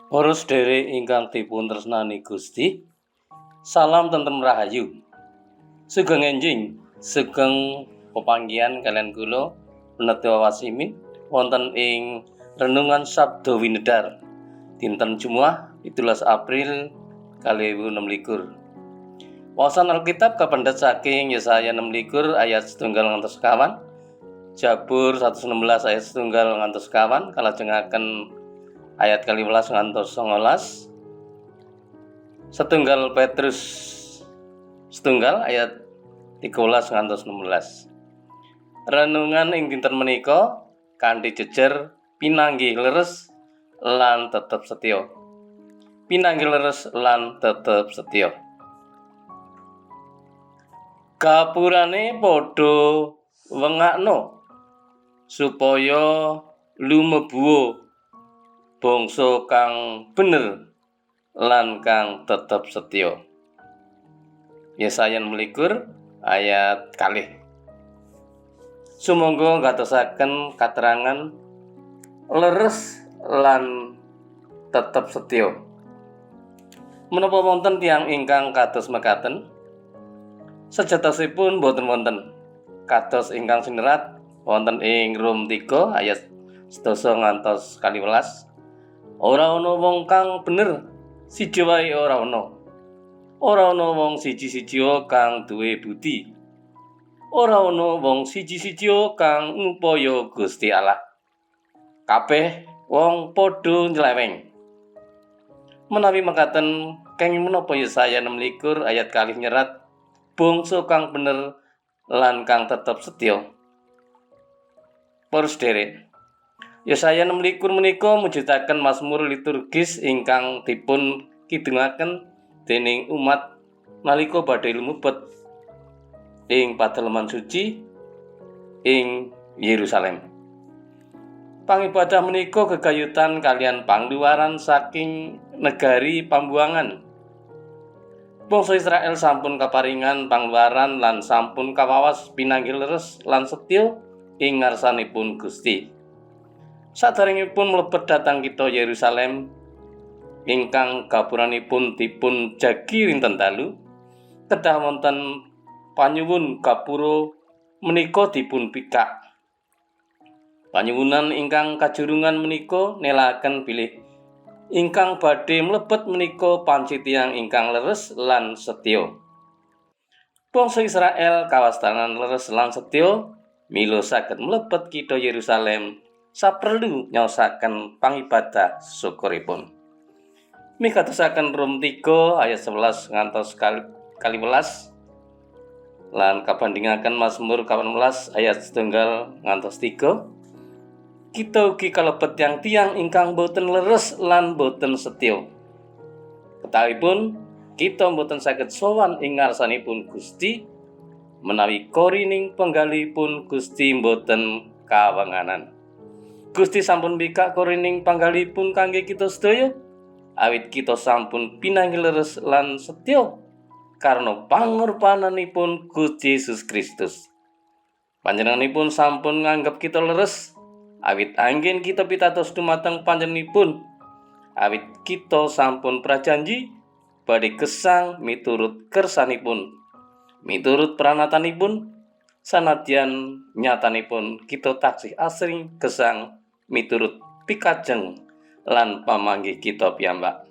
Para sedherek ingkang dipun tresnani Gusti, salam tentrem rahayu. Sugeng enjing, sugeng pepanggihan kalian kula Peneta Wasimin wonten ing renungan Sabdo Winedar dinten Jumat 17 April 2026. Wawasan Alkitab kapendhet saking Yesaya 26 ayat 1 ngantos 5, Jabur 116 ayat 1 ngantos 5, kalajengaken ayat 12 ngantos 19, setunggal Petrus setunggal ayat 13 ngantos 16. Renungan ing dinten menika kanthi jejer pinanggih leres lan tetep setya. Pinanggih leres lan tetep setya. Gapurane padha wengakno supaya lumebuwa bangsa kang bener lan kang tetep setya. Yesaya 26 ayat 2. Sumangga ngatosaken katerangan leres lan tetep setya. Menapa wonten tiyang ingkang kados mekaten? Sejatosipun boten wonten. Kados ingkang sinerat wonten ing Rom 3 ayat 10 ngantos 12. Ora ana wong kang bener, siji wae ora ana. Ora ana wong siji-siji kang duwe budi. Ora ana wong siji-siji kang ngupaya Gusti Allah. Kabeh wong padha nyleweng. Menawi mekaten, kenging menapa Yesaya 26 ayat 2 nyerat bangsa kang bener lan kang tetep setya? Para sedherek, Yesaya 26 menika mujudaken mazmur liturgis ingkang dipun kidungaken dening umat nalika badhe lumebet ing padaleman suci ing Yerusalem. Pangibadah menika gegayutan kalian pangluaran saking negari pambuangan. Bangsa Israel sampun kaparingan pangluaran lan sampun kawawas pinanggih leres lan setya ing ngarsanipun Gusti. Saderengipun mlebet dhateng kitha Yerusalem ingkang gapuranipun dipun jagi rinten dalu, kedah wonten panyuwun gapura menika dipun bikak. Panyuwunan ingkang kajurungan menika nelaken bilih ingkang badhe mlebet menika panci tiyang ingkang leres lan setya. Bangsa Israel kawastanan leres lan setya mila saged mlebet kitha Yerusalem saperlu nyaosaken pangibadah syukuripun. Mikadosaken Rom 3 ayat 11 ngantos 12 lan kabandingaken Mazmur 18 ayat 1 ngantos 3. Kita ugi kalebet tiyang-tiyang ingkang boten leres lan boten setya. Ketawipun kita boten saged sowan ing ngarsanipun Gusti menawi korining panggalihipun Gusti boten kawenganan. Gusti sampun mbikak korining panggalihipun kangge kita sedaya, awit kita sampun pinanggih leres lan setya karena pangorbananipun Gusti Yesus Kristus. Panjenenganipun sampun nganggep kita leres awit anggen kita pitados dumateng panjenenganipun, awit kita sampun prajanji badhe gesang miturut kersanipun, miturut pranatanipun, sanadyan nyatanipun kita taksih asring gesang miturut pikajeng lan pamanggih kita piyambak.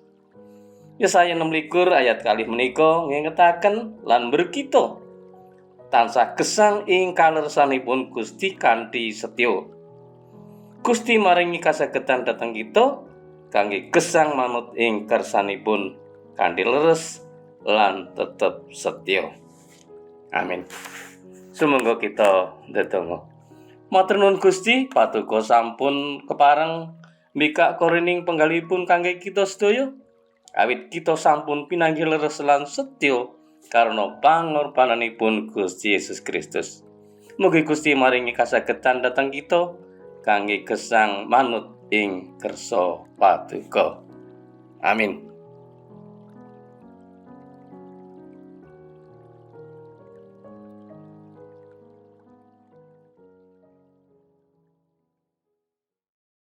Yesaya 26 ayat 2 menika ngingetaken lan berkita tansah gesang ing kaleresanipun Gusti kanthi setya. Gusti maringi kasagedan dhateng kita kangge gesang manut ing kersanipun kanthi leres lan tetep setya. Amin. Sumangga kita ndedonga. Matur nuwun Gusti, patuko sampun kepareng mbikak korining panggalihipun kangge kita sedaya. Awit kita sampun pinanggih leres lan setya karena pangorbananipun Gusti Yesus Kristus. Mugi Gusti maringi kasagedan dhateng kita kangge gesang manut ing kersa paduka. Amin.